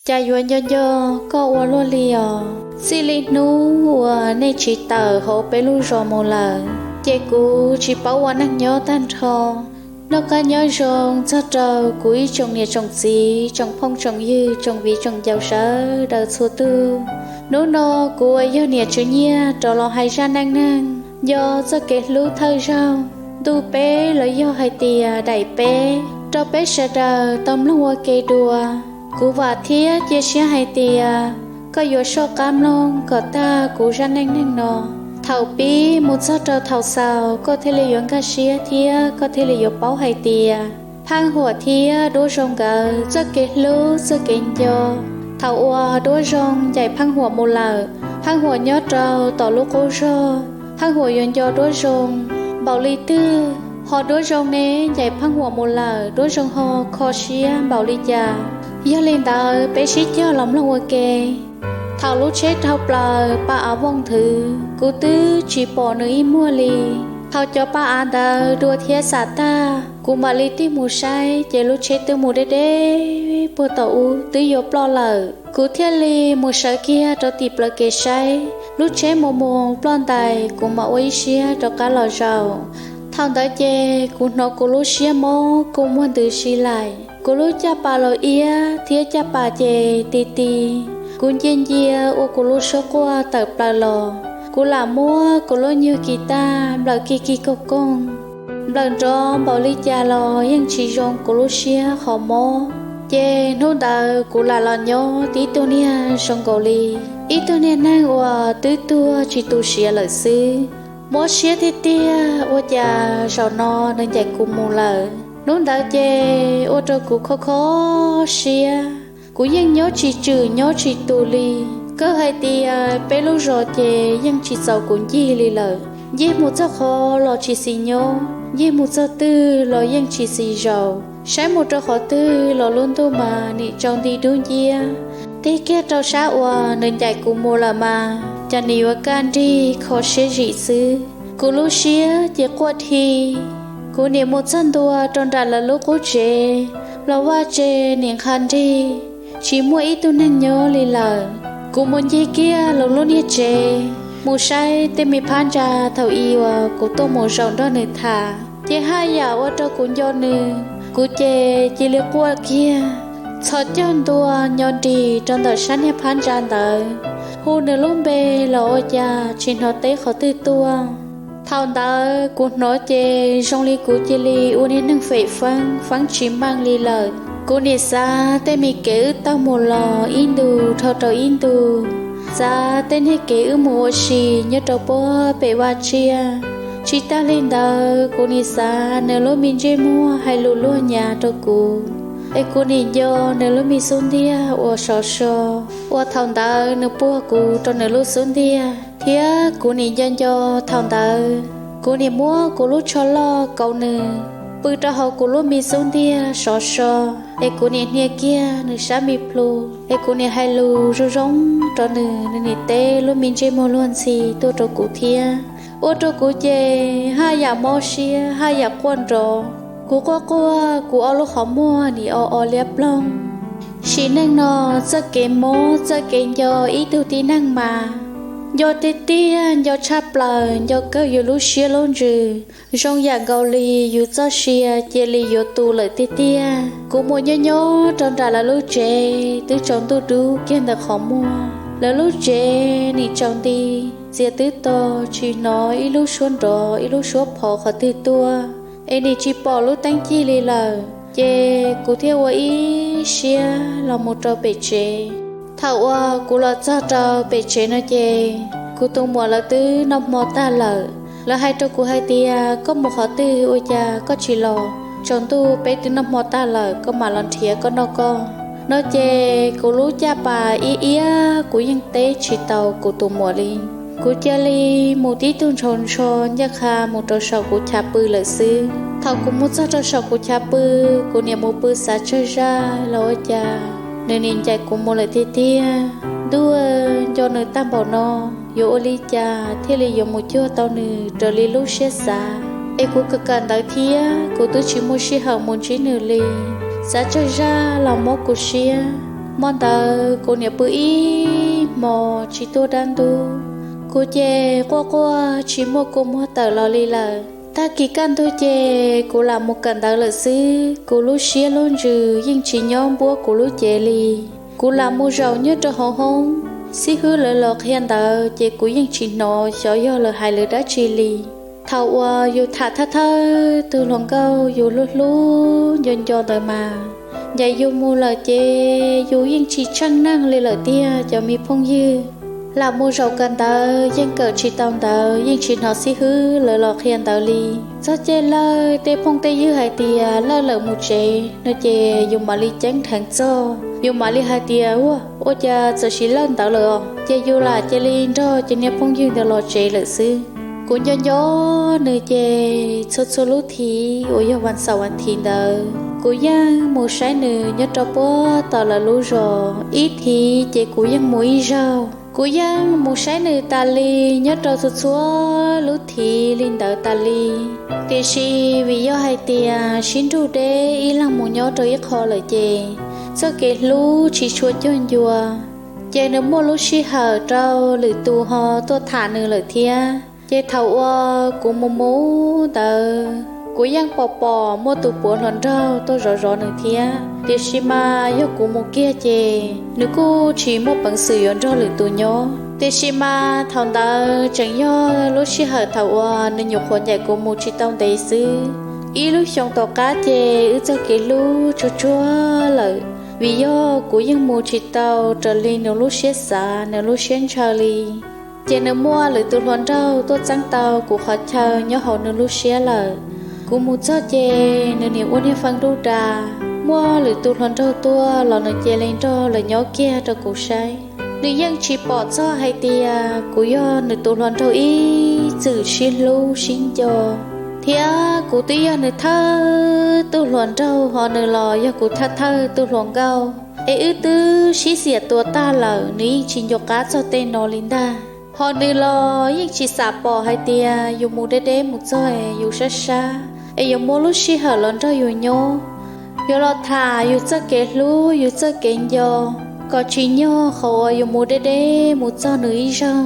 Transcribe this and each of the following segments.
Cas yuav nco nco koj ua luaj li os. Txij li hnub uas nej tsis tawm hauv peb lub zos mus lawm, ces kuv tsis paub ua neej nyob tag nrho. Noj qab nyob zoo txog rau kuv ib tsoom niam tsoom txiv, tsoom phooj tsoom ywg, tsoom viv tsoom ncaus sawv daws txhua tug. Hnub no kuv uas yog niam tswv nyiaj rov los hais zaj neej neeg nco txoj kev hlub thawj zaug ntu peb los yog hais tias daim peb rau peb sawv daws tau mloog ua ke dua. Kuv vam thiab cia siab hais tias koj yuav soj qab mloog kom tag kuv zaj neej neeg no. Thaum pib mus txog rau thaum xaus koj thiaj li yuav nkag siab thiab koj thiaj li yuav paub hais tias Pheej Huam thiab Duab Zoo nkawd txoj kev hlub txoj kev nco. Thaum uas Duab Zoo ncaim Pheej Huam mus lawm, Pheej Huam nyob rau tom lub qub zog, Pheej Huam yuav nco Duab Zoo npaum li twg, ho Duab Zoo ne ncaim Pheej Huam mus lawm Duab Zoo ho kho siab npaum li cas. Yog li ntawd peb sib cog los mloog ua ke. Thaum lub tsheb dhau plaws pa av vooj nthwv, kuv twb tsis pom nws ib muag li. Thaum cov pa av ntawd dua thiab xam tag, kuv mam li tig mus saib ces lub tsheb twb mus deb deb puag tom ub twb yuav ploj lawm. Kuv thiaj li mus sawv kiag rau tim plawv kev saib, lub tsheb mus mus ploj ntais, kuv mam ua ib siab rov qab los zaum. Thaum ntawd ces kuv hnov kuv lub siab mob kua muag ntws si laim, kuv lub caj pas los iab thiab caj pas ces ti ti. Kuv ncia ncia ua kuv lub suab quaj tawm plaws los, kuv lam muab kuv lub nyuag kis tag nplawm kig kig koog koog, nplawm nrov npaum li cas los yeej tsis zoo kuv lub siab qhov mob. Ces hnub ntawd kuv lam los nyob tib tug niag zoo nkaus li ib tug niag neeg uas twb tuag tsis tu siav lawm xwb. Mob siab tiag tiag, ua cas zaum no nws ncaim kuv mus lawm. Hnub ntawd ces ua rau kuv kho kho siab. Kuv yeej nyob tsis tswm nyob tsis tus li. Kawg hais tias peb lub zos ces yeej tsis txaus kuv ncig li lawm. Ncig mus txog qhov los tsis xis nyob, ncig mus txog twg los yeej tsis xis zaus. Saib mus rau qhov twg los lub ntuj mas nim tsaus nti dub nciab. Tig kiag rau sab uas nws ncaim kuv mus lawm mas cas nim yuav kaj nrig kho siab zim xwb. Kuv lub siab ces quaj dhi. Kuv nim mus txog ntua rau nram lawv lub qub tsev, los vaj tse nim nqha nrig, tsis muaj ib tug neeg nyob li lawm. Kuv mus ncig kiag lawv lub niag tsev, mus saib tej me phab ntsa thaum i uas kuv tuaj mus zaum nrog nws tham, ces haj yam ua rau kuv nco nws. Kuv ces cia li quaj kiag, txhos caug ntua nyo nris rau ntawm sab niag phab ntsa ntawd, hu nws lub npe los ua cas tsis hnov teb qhov twg tuaj. Thaum ntawd kuv hnov ces zoo li kuv cia li ua niag neeg fem feeb, feeb tsis meej li lawm. Kuv nim xav tej me kev wb taug mus los ib ntus dhau rau ib ntus, xav tej niag kev wb mus ua si nyob rau puag pem vaj tsiaj. Tsis tag li ntawd kuv nim xav nws lub me ntsej muag hais lus luag nyav rau kuv, es kuv nim nco nws lub me xub ntiag uas sov so, uas thaum ntawd nws puag kuv rau nws lub xub ntiag, thiab kuv nim nco nco thaum ntawd. Kuv nim muab kuv lub tsho loj kauv nws, pw rau hauv kuv lub me xub ntiag sov so, es kuv nim hnia kiag nws sab me plhu, es kuv nim hais lus zoo zoo rau nws, nws nim teb lub me ntsej muag luag ntxhi tuaj rau kuv thiab. Ua rau kuv ces haj yam mob siab haj yam quaj nrov. Kuv quaj quaj kuv ob lub qhov muag nim o o liab ploog. Sim neej no txoj kev mob txoj kev nco ib tug tib neeg mas nco tiag tiag, nco tshaj plaws, nco kawg yus lub siab lub ntsws, zoo yam nkaus li yus txoj sia cia li yuav tu lawm tiag tiag. Kuv mus nyob nyob rau nram lawv lub tsev twb tsaus ntuj dub kiag ntawm qhov muag. Lawv lub tsev nim tsaus nti, txias twb to, tsis hnov ib lub suab nrov ib lub suab phov qhov twg tuaj, es nim tsis pom lub teeb cig li lawm. Ces kuv thiaj ua ib siab los mus rau pem tsev. Thaum uas kuv los txog rau pem tsev no ces kuv tus muam lawv twb noj hmo tag lawm. Lawv hais rau kuv hais tias, koj mus qhov twg ua cas koj tsis los? Tsaus ntuj peb twb noj hmo tag lawm, koj mam los nrhiav koj noj koj. No ces kuv lub caj pas iab iab, kuv yeej teb tsis tau kuv tus muam li. Kuv cia li mus tib tug ntshaus ntsho ncaj qha mus rau saum kuv chav pw lawm xwb. Thaum kuv mus txog rau saum kuv chav pw, kuv niam mus pw xav tsawg zaj los ua cas nws nim ncaim kuv mus lawm tiag tiag. Ntuj, nco nws tag npaum no, yuav ua li cas thiaj li yuav mus cuag tau nws raws li lub siab xav? Es kuv kawm kawm ntawv thiab kuv twb tsis muaj sij hawm mus ntsib nws li. Xav tsawg zaj los mob kuv siab. Hmo ntawd kuv niam pw ib hmos tsis tuaj dab ntub, kuv ces quaj quaj tsis muaj kua muag tawm los li lawm. Tag kis kaj ntug ces kuv lam mus kawm ntawv lawm xwb, kuv lub siab lub ntsws yeej tsis nyob npuab kuv lub cev li. Kuv lam mus zaum nyob rau hauv hoob, xib hwb lawv los qhia ntawv ces kuv yeej tsis hnov xyov yog lawv hais lawv dab tsi li. Thaum uas yus tham thawj thawj tug hluas nkauj yus hlub hlub nco nco ntawd mas, ncaim yus mus lawm ces yus yeej tsis tsheej neeg li lawm tiag cov me phooj ywg. Lam mus zaum kawm ntawv yeej kawm tsis tau ntawv, yeej tsis hnov xib hwb lawv los qhia ntawv li. Txog caij lawj tej phooj tej ywg hais tias lawj lawm mus tsev no ces yus mam li ceeb dheev txog, yus mam li hais tias ua, ua cas txawm sis lawj ntawv lawm os, ces yus lam cia li nrog cov niag phooj ywg ntawd los tsev lawm xwb. Kuv nco nco nws ces txhua txhua lub thiv uas yog vas xaum vas thiv ntawd kuv yeej mus saib nws nyob rau puag tom lawv lub zos. Ib thiv ces kuv yeej mus ib zaug, kuv yeej mus saib nws tas li nyob rau txhua txhua lub thiv li ntawd tas li. Tiam sis vim yog hais tias sib nrug deb ib leeg mus nyob rau ib qho lawm ces txoj kev hlub tsis tshua cuag ncua, ces nws muaj lub sij hawm rau lwm tus ho tuaj tham nws lawm thiab. Ces thaum uas kuv mus mus ntawd kuv yeej pom pom muaj tus puav hluas nraug tuaj zov zov nws thiab, tiam sis mas yog kuv mus kiag ces nws kuj tsis muaj peev xwm yuav nrog lwm tus nyob. Tiam sis mas thaum ntawd tseem yog lub sij hawm thaum uas nws nyuam qhuav ncaim kuv mus tsis tau ntev xwb. Ib lub xyoo tom qab ces wb txoj kev hlub tsuag tsuag lawm, vim yog kuv yeej mus tsis tau raws li nws lub siab xav nws lub siab ntshaw li. Ces nws muaj lwm tus hluas nraug tuaj txeeb tau kuv qhov chaw nyob hauv nws lub siab lawm. Kuv mus txog ces nws niam ua niag fee nruj da, muaj lwm tus hluas nraug tuaj los nws cia li nrog lawv nyob kiag rau kuv saib. Nws yeej tsis pom txog hais tias kuv yog nws tus hluas nraug ib txwm sib hlub sib nco, thiab kuv twb yog nws thawj tug hluas nraug, ho nws los yog kuv thawj thawj tug hluas nkauj, es wb twb sib xiam tua tag lawm nws yeej tsis nco qab txog tej no li ntag. Ho nws los yeej tsis xam pom hais tias yus mus deb deb mus txog es yus sab sab es yuav muaj lub sij hawm los nrog yus nyob, yuav los tham yus txoj kev hlub yus txoj kev nco, kom tsis nyog qhov uas yus mus deb deb mus txog nws ib zaug.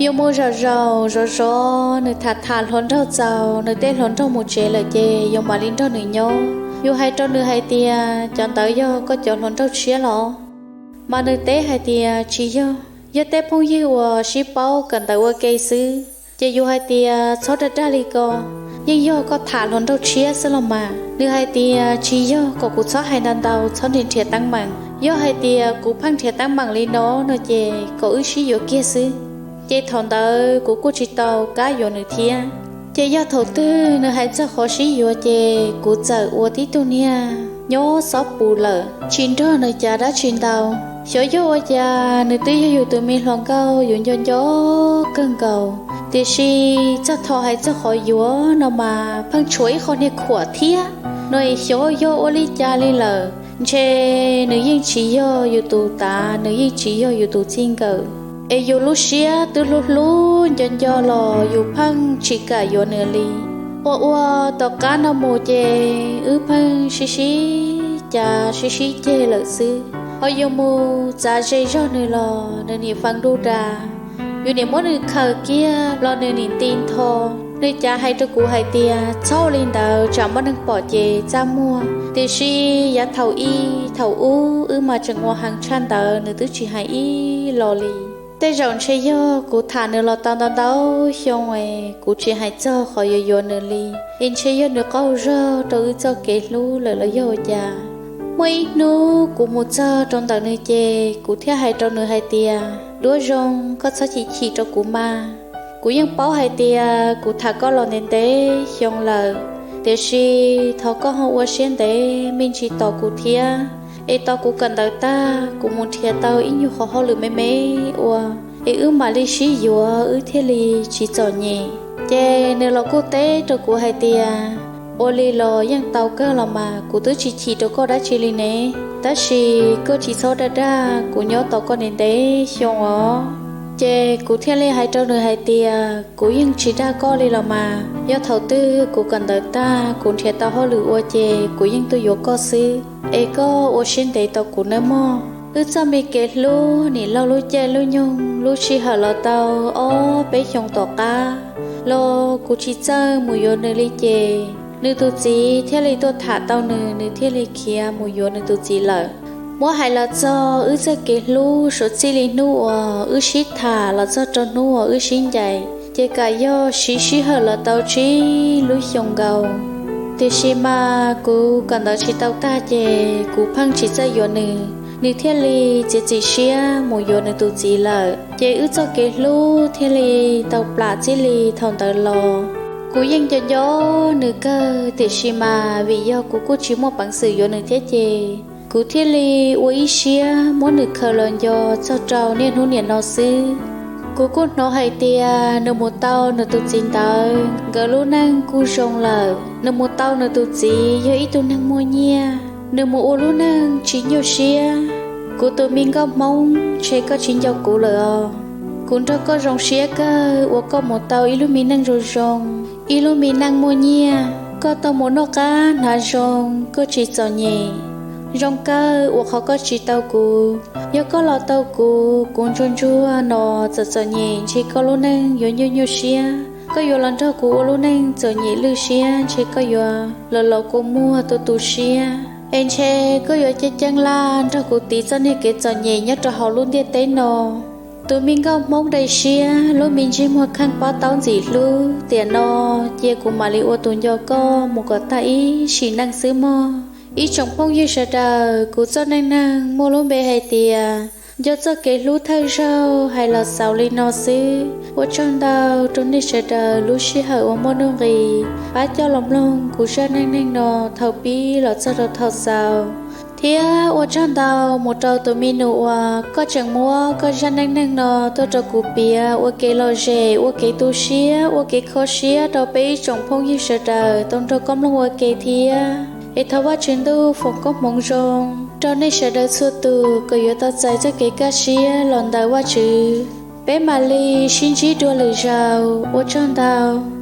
Yus mus zaum zaum zov zov nws tham tham hluas nraug txaus nws tej hluas nraug mus tsev lawm ces yus mam li nrog nws nyob. Yus hais rau nws hais tias cov ntawd yog koj cov hluas nraug tshiab los? Mas nws teb hais tias tsis yog, yog tej phooj ywg uas sib paub kawm ntawv ua ke xwb. Ces yus hais tias txhob dag dag li ko, yeej yog koj tham hluas nraug tshiab xwb los mas. Nws hais tias tsis yog, kom kuv txhob hais ntau ntau, txhob nrhiav nrhiav teeb meem. Yog hais tias kuv pheej nrhiav teeb meem li no no ces kom wb sib yuav kiag xwb. Ces thaum ntawd kuv kuj tsis tau kam yuav nws thiab. Ces yog thaum twg nws hais txog qhov sib yuav ces kuv txawm ua tib tug niag nyob xob pus lawm, tsis nrog nws cav dab tsi ntau. Xyov yog ua cas nws twb yog yus tus me hluas nkauj yus nco nco kawg nkaus, tiam sis txog thaum hais txog qhov yuav no mas pheej tshuav ib qho niag khuam thiab no es xyov yog ua li cas li lawm, ntshe nws yeej tsis yog yus tus tav, nws yeej tsis yog yus tus txij nkawm. Es yus lub siab twb hlub hlub nco nco los yus pheej tsis kam yuav nws li. Ua ua tom qab no mus ces wb pheej sib sib cav sib sib ceg lawm xwb. Ho yus mus txav ze zog nws los nws niam fee nruj da, yus niam muab nws khaws kiag los nws niam nti ntho. Nws cav hais rau kuv hais tias txhob ua li ntawd tsam muaj neeg pom ces txaj muag. Tiam sis yav thaum i, thaum ub wb mas tseem ua heev tshaj ntawd nws twb tsis hais ib los li. Tej zaum ntshe yog kuv tham nws los tau ntau ntau xyoo es kuv tsis hais txog qhov yuav yuav nws li, es ntshe yog nws qaug zog rau wb txoj kev hlub lawm los yog ua cas. Muaj ib hnub kuv mus txog rau ntawm nws ces kuv thiaj hais rau nws hais tias duab zoo, koj txhob chim chim rau kuv mas. Kuv yeej paub hais tias kuv tham koj los ntev ntev xyoo lawm, tiam sis thov koj ho ua siab ntev me ntsis tos kuv thiab, es tos kuv kawm ntawv tag kuv mus nrhiav tau ib nyuag qhov hauj lwm me me ua, es wb mam li sib yuav wb thiaj li tsis txom nyem. Ces nws los kuj teb rau kuv hais tias ua li los yeej tau kawg los mas, kuv twb tsis chim rau koj dab tsi li ne, tab sis koj tsis txhob dag dag, kuv nyob tos koj ntev ntev xyoo os. Ces kuv thiaj li hais rau nws hais tias kuv yeej tsis dag koj li los mas, yog thaum twg kuv kawm ntawv tag kuv nrhiav tau hauj lwm ua ces kuv yeej tuaj yuav koj xwb, es koj ua siab ntev tos kuv nawb mog. Wb txoj me kev hlub nim laug lub caij lub nyoog lub sij hawm los tau ob peb xyoos tom qab los kuv tsis txawj mus yuav nws li ces nws tus txiv thiaj li tuaj tham tau nws, nws thiaj li khiav mus yuav nws tus txiv lawm. Muab hais los txog wb txoj kev hlub suav txij li hnub uas wb sib tham los txog rau hnub uas wb sib ncaim ces kam yog siv sij hawm los tau tsib lub xyoo nkaus. Tiam sis mas kuv kawm ntawv tsis tau tag ces kuv pheej tsis txawj yuav nws, nws thiaj li txiav txim siab mus yuav nws tus txiv lawm ces wb txoj kev hlub thiaj li tau plam txij li thaum ntawd los. Kuv yeej nco nco nws kawg tiam sis mas vim yog kuv kuj tsis muaj peev xwm yuav nws thiab ces kuv thiaj li ua ib siab muab nws khaws los nco txog rau niaj hnub niam no xwb. Kuv kuj hnov hais tias nws mus tau nws tus txiv ntawd nkawd lub neej kuj zoo lawm, nws mus tau nws tus txiv yog ib tug neeg muaj nyiaj, nws mus ua lub neej tsis nyuaj siab. Kuv tus me nkauj Hmoob, ntshe koj tsis nco kuv lawm os. Kuv nrog koj zoo siab kawg uas koj mus tau ib lub me neej zoo zoo, ib lub me neej muaj nyiaj, koj tau mus noj qab hnav zoo, koj tsis txom nyem. Zoo kawg uas qhov koj tsis tau kuv, yog koj los tau kuv, kuv ntsuag ntsuag no txom txom nyem ntshe koj lub neej yuav nyuaj nyuaj siab. Koj yuav los nrog kuv ua lub neej txom nyem lwj siab ntshe koj yuav los los kua muag tu tu siab, es ntshe koj yuav ceeb ceeb laj nrog kuv tiv txoj niag kev txom nyem nyob rau hauv lub ntiaj teb no. Tus me nkauj Hmoob dai siab, lub me ntsej muag kheej pob taub ntxim hlub, tiam no cia kuv mam li ua tus nco koj mus kom tag ib sim neej xwb mog. Ib tsoom phooj ywg sawv daws, kuv txoj neej neeg muaj lub npe hais tias nco txoj kev hlub thawj zaug hais los xaus li no xwb. Ua tsaug ntau rau nej sawv daws lub sij hawm uas muaj nuj nqis pab coj los mloog kuv zaj neej neeg no thaum pib los txog rau thaum xaus. Thiab ua tsaug ntau mus rau tus me nus uas koj tseem muab koj zaj neej neeg no tuaj rau kuv piav ua kev lom zem, ua kev tu siab, ua kev kho siab rau peb ib tsoom phooj ywg sawv daws tau nrog koj mloog ua ke thiab. Es thov Vajtswv ntuj foom koob hmoov zoo rau nej sawv daws txhua tus kom yuav tau txais txoj kev kaj siab los ntawm Vajtswv. Peb mam li sib ntsib dua lwm zaus, ua tsaug ntau.